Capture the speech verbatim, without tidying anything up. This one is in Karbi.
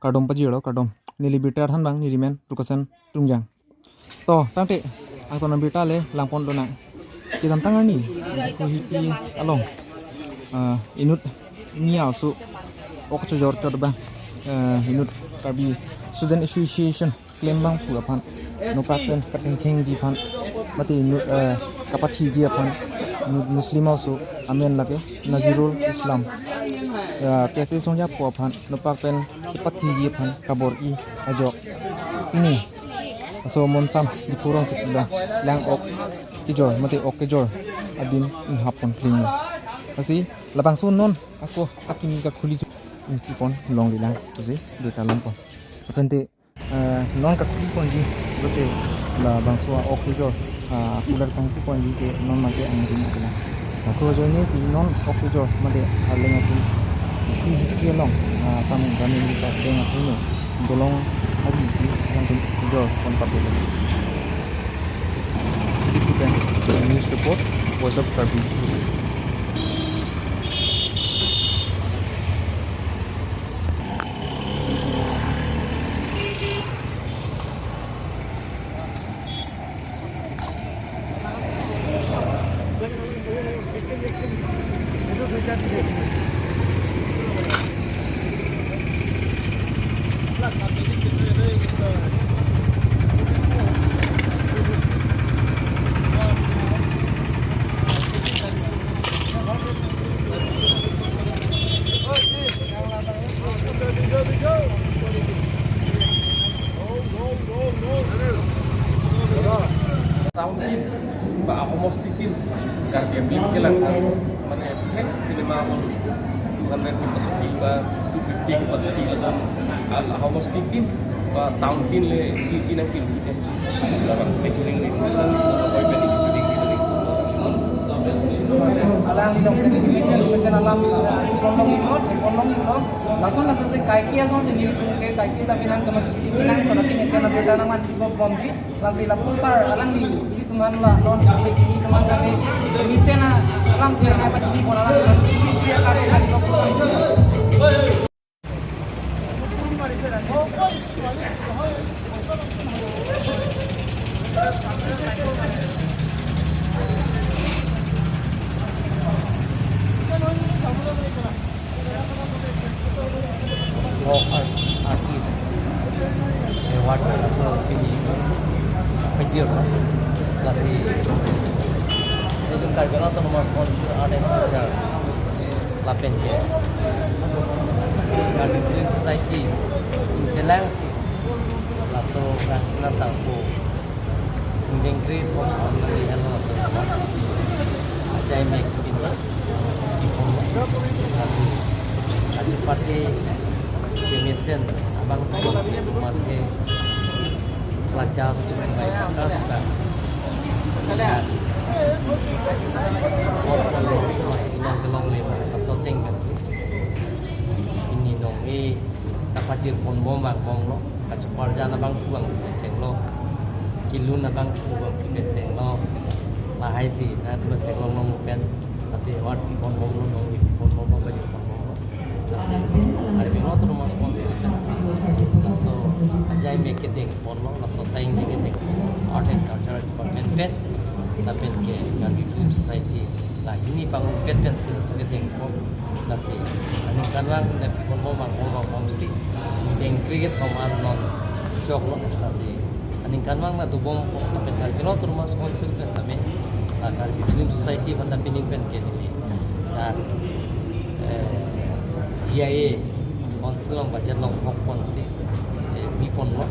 Kardom pajirlo, kardom. Neli birta thanbang, neli men Rukasen Tungjang. To, tangte, angton abirta le langpon lonang. Kedamtang arni, Diphu Hithi along, ah, inut niya aso ok chojor chot abang, ah, inut Karbi Student Association klembangphu aphan, nopak pen kathengthengji aphan, mate inut, ah, kapathiji aphan, inut Muslim aso amen lake Nazirul Islam, ah, K S A songjapo aphan, nopak pen kapathiji aphan kabor-i ajok, pini laso Monsam Diphu rongsopi along lang ok kejor, mate ok kejor adin inghap pon kling. Lasi labangso non ako akimi kakhuli ju, mm, pon longlelang, lasi birta langpon. Lapen te, eh, non kakhuli ponji, lote labangso ok kejor, ah, kular kangpu ponji ke non mate angdin akelang. Laso ajoine si non ok kejor mate arleng atum, Diphu Hithi along, ah, Assam Gramin Vikas Bank atum dolong agi si nangtum kejor pon pate. Diphu pen news report, Voice of Karbi News. Town tin ba ahomosti tin Karbi Film kelang, mane thek cinema hall two hundred capacity ba two fifty capacity lason, al ahomosti tin ba town tin le isi isi nangkir kite. Labang pechuling ri, koi pedi pechuling ri. Alangli along ke mesen mesen alam, eh, arju ponlong iklo, thek ponlong iklo. Lason ata si kaike asonsi nelitum ke kaike ta pinang kemat isi pinang sonaki mesen abirta nangman ibo bomji. Lasi lapu sar alangli, ilitum aphan la non, ilitum aphan kami mesen alam thir nai pachini pon alangli, isi isi akar akar sok. Oh, art, artist award laso pini pajir lo. Lasi ilitum Karbi Anglong Autonomous Council Art and Culture lapen ke Karbi Film Society chelangsi laso Francina Sangpo ingdeng kre-ithom nangli helo laso award. Ajai mek pini iphong lasi, ati pate kemesen abang tuan mate klacha student bai pakas ta. Award ponlo, mas inong kelongle, asoteng kan si. Pini nong e kapachir ponbom abang bom lo, kachoparjan abang pu abang chenglo, kelun abang pu abang chenglo, lahai si nangtum theklong long pen, lasi award keponbom lo, nong keponbom lo, pachir ponbom lo. Lasi Karbi Anglong Autonomous Council pensi laso ajai mek kedeng ponlo, laso saing kedeng ponlo, Art and Cultural Department pen, lapen ke Karbi Film Society, la hini pangpet pensi laso kedeng pon. Lasi aningkanvang nangpi ponbom abang bom bom si ingdeng kre-ithom an non choklo. Lasi aningkanvang nangdobom, lapen Karbi Anglong Autonomous Council pen tame, la Karbi Film Society aphan ta pining pen ke neli ta, eh, G I A Council along budget along hok ponsi, eh, pi ponlo.